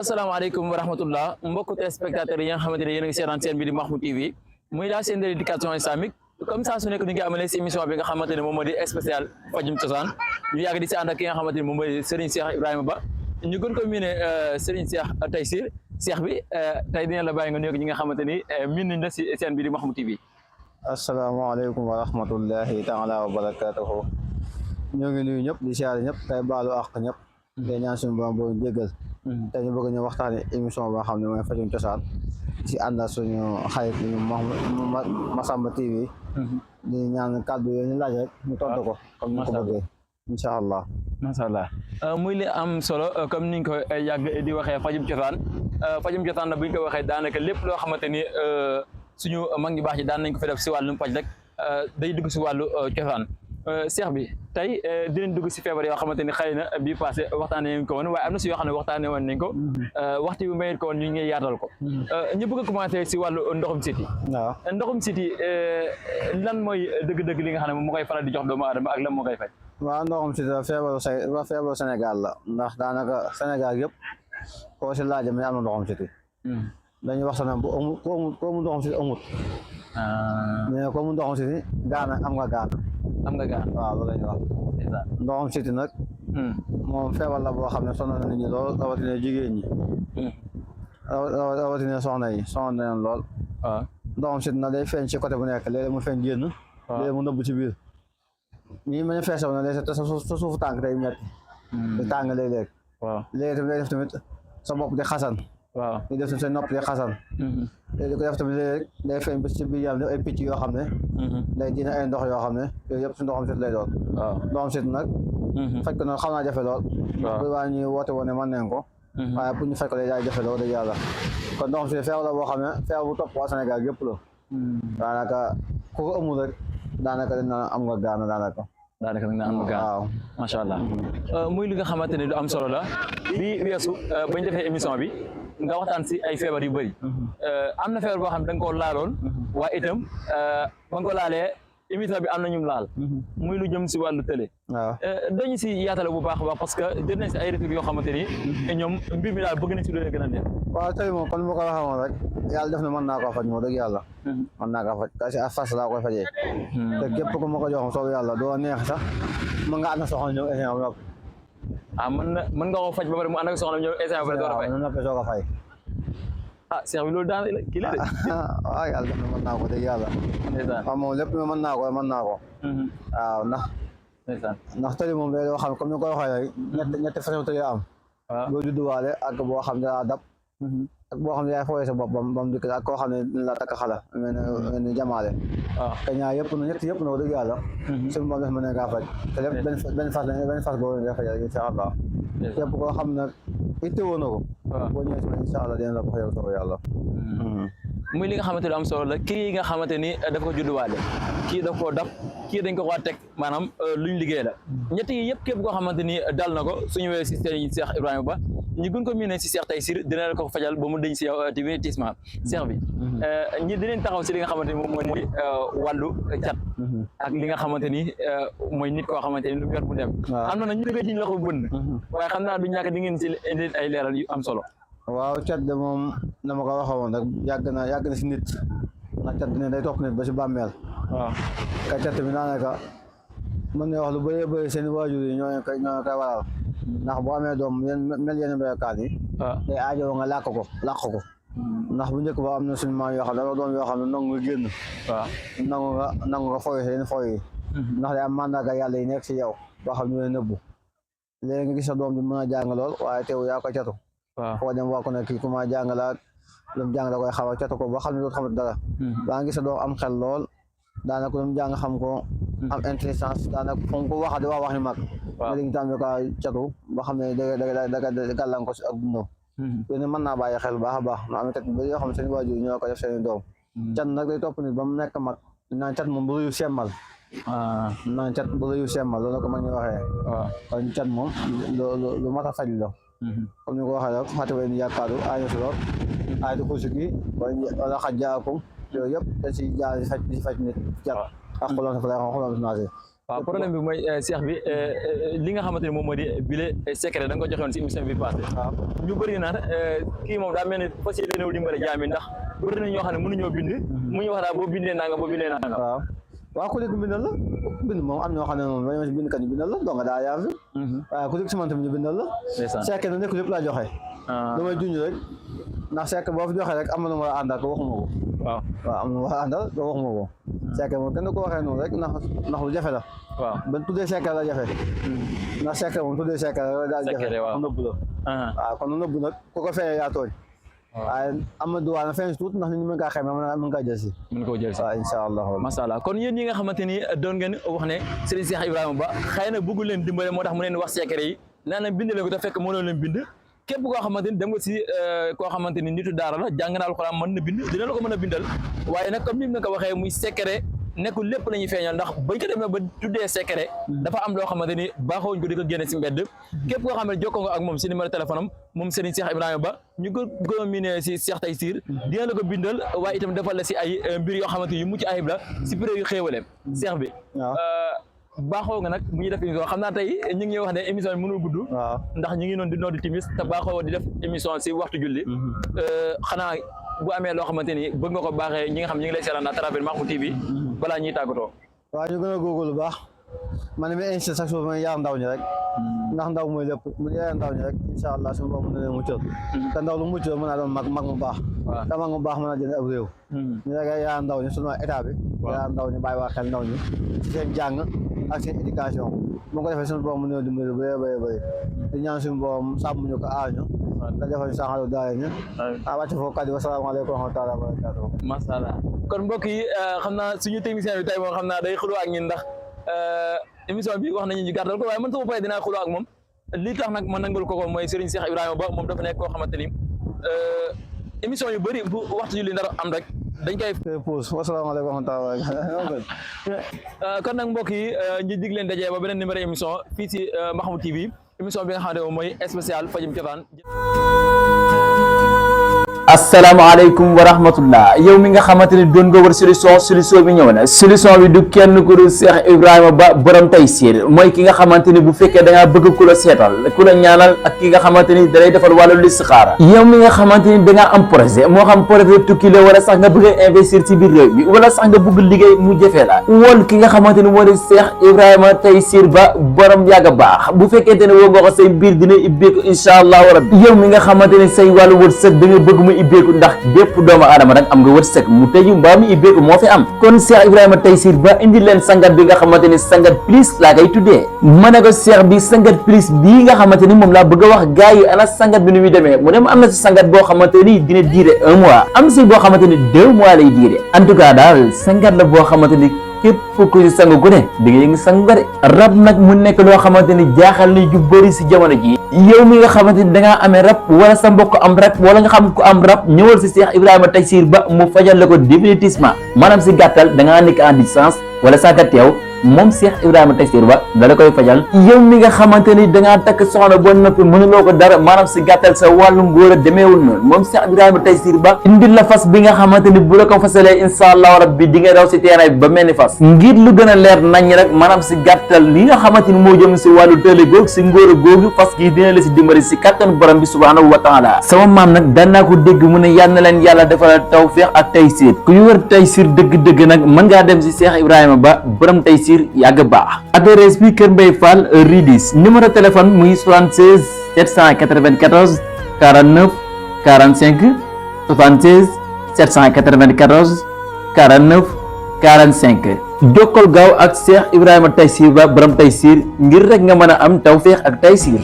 asalaamaaleykum wa rahmatullah mbokk téléspectateurs yi nga xamante ne yéen a ngi seetaan seen bi di Mahmoud TV muy la chaîne de l'éducation islamique comme ça su nekk ni nga amalee si émission bi nga xamante ne moom moo di spécial fajum cosaan ñu yàgg di si ànd ak ki nga xamante ne moom mooy Serigne Cheikh Ibrahima Ba ñu gën ko miine Serigne Cheikh Taysir Cheikh bi tey dina la bàyyi nga nuyoog ñi nga xamante ni miin nañ la si seen bi di Mahmoud TV. asalaamaaleykum wa rahmatullahi taala wa barakatuhu ñoo ngi nuyu ñëpp di siyaare ñëpp tey baalu àq ñëpp te ñaan suñu borom boo jéggal te ñu bëgg ñu waxtaane émission boo xam ne mooy fajum cosaan si àndal suñu xarit ñu Massamba TV di ñaan kàddu yooyu ñu laaj rek ñu tontu ko comme ni ko bëggee incha allah. macha allah muy li am solo comme ni nga ko yàgg di waxee fajum cosaan na bu ñu ko waxee daanaka lépp loo xamante ni suñu mag ñi baax ñi daan nañ ko fi def si wàllum paj rek day dugg si wàllu cosaan Cheikh bi tey dinañ dugg si feebar yoo xamante ni xëy na bii passé waxtaanee nañ ko woon waaye am na si yoo xam ne waxtaanee woon nañ ko waxtu bi mayit ko woon ñu ngi yaatal ko ñu bëgg a commencé si wàllu ndoxum siti. waaw ndoxum siti lan mooy dëgg-dëgg li nga xam ne moom moo koy faral di jox doomu aadama ak lan moo koy faj. waaw ndoxum siti feebaru Sénégal la ndax daanaka Sénégal yëpp koo si laajee am na ndoxum siti dañuy wax sax ne bu amul ko amul ndoxum siti amut mais ko amul ndoxum siti gaana am nga gaana waaw loolu la ñuy wax ndoxum siti nag moom feebar la boo xam ne sonal na nit ñi lool rawatina jigéen ñi rawatina soxna yi sonal na leen lool ndoxum siti nag day feeñ ci côté bu nekk léeg-léeg mu feeñ génn léeg-léeg mu nëbb ci biir ñi mën a feesaw na léeg sa suufu tànk day metti di tàng léeg-léeg léegi tamit day def tamit sa bopp di xasan waaw ñu def sa nopp di xasan léegi di ko def tamit léeg-léeg day feeñ ba ci biir yaram ay picc yoo xam ne day dina ay ndox yoo xam ne yooyu yëpp si ndoxam sit lay doon ndoxam sit nag faj ko noonu xam naa jafe lool bu waa ñuy woote woon ne mën nañ ko waaye pour ñu faj ko day daay jafe lool dëgg yàlla kon ndoxam sit feebar la boo xam ne feebar bu topp waa Sénégal yëpp la daanaka ku ko amul rek daanaka dina am nga gaana daanaka nag na am gaan waaw macha allah muy li nga xamante ne lu am solo la bi weesu bañ defee émission bi nga waxtaan si ay feebar yu bëri am na feebar boo xam ne da nga koo laaloon waaye itam ba nga ko laalee émission bi am na ñum laal muy lu jëm si wàllu télé waaw dañu si yaatale bu baax a baax parce que jot nañ si ay retours yoo xamante ni ñoom mbir mi daal bëgg nañ si lu leen gën a neex waaw tey moom kon ma ko waxee woon rek yàlla def na mën naa koo faj moom dëgg yàlla mën naa koo faj kasi a fas laa koy fajee te képp ku ma ko jox soobu yàlla doo neex sax mën nga ànd soxla ñëw essayé ba noppi mën nga ko faj ba pare mu ànd ak soxla ñëw essayé ba pare door a fay noppi soo ko fay Cheikh bi loolu daan kii la de waaw yàlla def na mën naa ko dëgg yàlla waaw moom lépp mën naa ko waaw ndax tëli moom day loo xam comme ni ko waxee rek ñetti façon tëli am boo judduwaale ak boo xam ne daa dab ak boo xam ne yaay fooyee sa bopp ba mu dikk ak koo xam ne la takk xala mel ni jamaale te ñaar yëpp na ñett yëpp na dëgg yàlla suñu moom def mën na kaa faj te lépp benn fas boobu nga faj incha allah képp koo xam ne ittewoo na ko boo ñëwee si incha allah dina la ko xëyal soo yàlla muy li nga xamante ne am solo la kii nga xamante ni daf ko judduwaale kii daf koo dab kii dañ ko waa teg maanaam luñ liggéey la ñett yi yëpp képp koo xamante ni dal na ko su ñëwee si seen Cheikh Ibrahima Ba ñu gën ko miinee si Cheikh Taysir dina la ko fajal ba mu dëñ si yow définitivement Cheikh bi ñi dinañ taxaw si li nga xamante ni moom mooy wàllu cat ak li nga xamante ni mooy nit koo xamante ni lu yor bu dem am na ñu dëgg ci loxo bu bënn waaye xam naa du ñàkk di ngeen si indi ay leeral yu am solo waaw cat de moom na ma ko waxee woon rek yàgg na si nit ndax cat dina day topp nit ba si bàmmeel waaw ka cat bi daanaka mën nga wax lu bëree bëri seen waajur yi ñoo koy waral ndax boo amee doom mel yenn melokaan yi day aajoo nga làq ko ndax bu njëkk ba am na suñu maam yoo xam ne dafa doom yoo xam ne nangu nga génn waaw nangu nga foy seen foy yi ndax day am mandarga yàlla yi nekk si yow boo xam ne ñooy nëbbu léegi nga gis sa doom bi mën a jàng lool waaye teew yaa ko catu foo dem waa ko ne kii ku ma jàng la lu mu jàng da koy xaw a catu ko ba xam ne dootu xamante dara baa nga gis sa doom am xel lool daanaka lu mu jàng xam ko am intelligence daanaka fu mu ko wax di wax ni mag nga léegi tam ko catu ba xam ne da gàllan ko si ak dundam yooyu mën naa bàyyi xel baax a baax na am cat ba yoo xam ne seen waajur ñoo ko def seen doom cat nag day topp nit ba mu nekk mag naan cat moom bu rëyu semmal naan cat bu rëyu semmal loolu ko mag ñu waxee kon cat moom lu mat a faj la comme ni ko waxee rek fàtte way ni yaakaadu año si lool ayatu xusuki wala xaj jaakum yooyu yëpp dañ si jaar di faj nit cat ak xolom sa fa lay xolom si naase waaw problème bi mooy Cheikh bi li nga xamante ni moom moo di bile secret da nga ko joxe woon si émission bi passé ñu bëri naan kii moom daa mel ni fas yéene wu dimbale jaam yi ndax bëri na ñoo xam ne mënuñoo bind mu ñu wax daal boo bindee nanga waaw ku nekk bindal la bind moom am ñoo xam ne moom dañoo si bindkat ñu bindal la donc daa yaa fi waaye ku nekk si man tamit ñu bindal la secret na nekk lépp laa joxe damay junj rek ndax secret boo fi joxe rek am na ma àndal ko waxuma ko waaw am na ma àndal ko waxuma ko secret moom kenn ko waxee noonu rek ndax lu jafe la waaw ba tuddee secret la jafe ndax secret moom tuddee secret la daal jafe nëbb la waaw kon nëbb nag ku ko feeñee yaa tooñ waaye am na duwaa na feeñ tuut ndax nit ñi mën kaa xamee mën kaa jël si waaw incha allah masha Allah kon yéen ñi nga xamante ni doon ngeen wax ne Serigne Cheikh Ibrahima Ba xëy na bëggul leen dimbale moo tax mu leen wax secret yi naa leen bind leen ko te fekk mënoo leen bind képp koo xamante ni dem nga si koo xamante ni nitu daara la jàng na alxuraan mën na bind dina la ko mën a bindal waaye nag comme ni mu nga ko waxee muy secret nekkul lépp la ñuy feeñal ndax bañ ko demee ba tuddee secret dafa am loo xamante ni baaxooñ ko di ko génne si mbedd képp koo xam ne jokkoo nga ak moom si numéro téléphone am moom Serigne Cheikh Ibrahima Ba ñu ko miné si Cheikh Tayssir dina la ko bindal waaye itam defal la si ay mbir yoo xamante ni yu mucc ayib la si prix yu xéewale Cheikh bi baaxoo nga nag bu ñuy def émission xam naa tey ñu ngi wax ne émission bi mënul gudd ndax ñu ngi noonu di noddu timis te baaxoo di def émission si waxtu julli xanaa bu amee loo xamante ni bëgg nga ko baaxee ñi nga xam ñi ngi lay seetaan à travers Mahmoud TV balaa ñuy tàggatoo waaw ñu gën a góorgóorlu baax man mi insisté chaque jour ma yar ndaw ñi rek ndax ndaw mooy lépp bu yaree ndaw ñi rek incha allah suñu bopp mën na leen muccal te ndaw lu muccal mën naa doon mag mu baax te mag mu baax mën naa jënd ab réew ñu rek yaa ndaw ñi sunu état bi yaa ndaw ñi bàyyi waa xel ndaw ñi ci seen jàng ak seen éducation bu ko defee suñu bopp mën na dimbali bu bëri di ñaan suñu bopp sàmm ñu ko aar ñu da defal ñu saxalu daale ñu wàcc foofu kàddu wasalaamaaleykum wa rahmatulah wa barakatuh masha Allah kon mbokk yi xam naa suñu technicien bi tey moom xam naa day xuloo ak ñun ndax émission bi wax nañu ñu gàttal ko waaye man sama pare dinaa xuloo ak moom li tax nag ma nangul ko mooy Serigne Cheikh Ibrahima Ba moom dafa nekk koo xamante ni émission yu bëri bu waxtu julli ndar am rek dañ koy pause wasalaamaaleykum wa rahmatulah kon nag mbokk yi ñu dig leen dajee ba beneen numéro émission fii ci Mahmoud TV émission bi nga xamante ne moom mooy spécial fajum cosaan. asalaamaaleykum wa rahmatullah yow mi nga xamante ni doon nga war solution bi ñëw na solution bi du kenn ku dul Cheikh Ibrahima Ba borom Tayssir mooy ki nga xamante ni bu fekkee da ngaa bëgg ku la seetal ku la ñaanal ak ki nga xamante ni dalay defal wàllu listixaara yow mi nga xamante ni da ngaa am projet moo xam projet tukki la wala sax nga bëgg a investir ci biir réew mi wala sax nga bëgg liggéey mu jëfee la wool ki nga xamante ni moo di Cheikh Ibrahima Tayssir Ba borom yàgg a baax bu fekkente ne woo nga ko say mbir dina ibbeeku incha allahu rabbi yow mi nga xamante ni say wàllu wërsëg da nga bëgg mu ibbeeku ndax bépp doomu aadama rek am nga wërsëg mu tëju mbaa mu ibbeeku moo fi am kon Cheikh Ibrahima Tayssir Ba indi leen sangat bi nga xamante ni sangat plus laa koy tuddee ma ne ko Cheikh bi sangat plus bii nga xamante ni moom laa bëgg a wax gars yi ana sangat bi nu muy demee mu ne ma am na si sangat boo xamante ni dina diire 1 mois am si boo xamante ni 2 mois lay diire en tout cas daal sangat la boo xamante ni képp ku ci sangu gu ne di nga yëngi sangu ga de rab nag mu nekk loo xamante ni jaaxal ni ju bëri si jamono ji yow mi nga xamante ni dangaa amee rab wala sa mbokk am rab wala nga xam ko am rab ñëwal si Cheikh Ibrahima Tayssir Ba mu fajal la ko définitivement maanaam si gàttal dangaa nekk en distance wala saaka teew moom Cheikh Ibrahima Tayssir Ba dala koy fajal yow mi nga xamante ni dangaa takk soxna boo noppi mënuloo ko dara maanaam si gàttal sa wàllu ngóor a demeewul noonu moom Cheikh Ibrahima Tayssir Ba indil la fas bi nga xamante ni bu la ko fasalee insha allahu rabbi di nga daw si terrain bi ba mel ni fas ngir lu gën a leer nañ rek maanaam si gàttal li nga xamante ni moo jëm si wàllu tële googu si ngóor a googu fas gi dina la si dimbali si kattan borom bi subhanahu wa taala sama maam nag daan naa ko dégg mu ne yal na leen yàlla defal tawfiq ak Tayssir ku ñu war Tayssir dëgg-dëgg nag mën ngaa dem si Cheikh Ibrahima Ba borom Tayssir yàgg baax adresse bi Kër Mbaye Fall Ridis numéro téléphone muy 76 794 49 45 76 794 49 45 jokkol gaaw ak Cheikh Ibrahima Tayssir Ba borom Tayssir ngir rek nga mën a am tawfeex ak Tayssir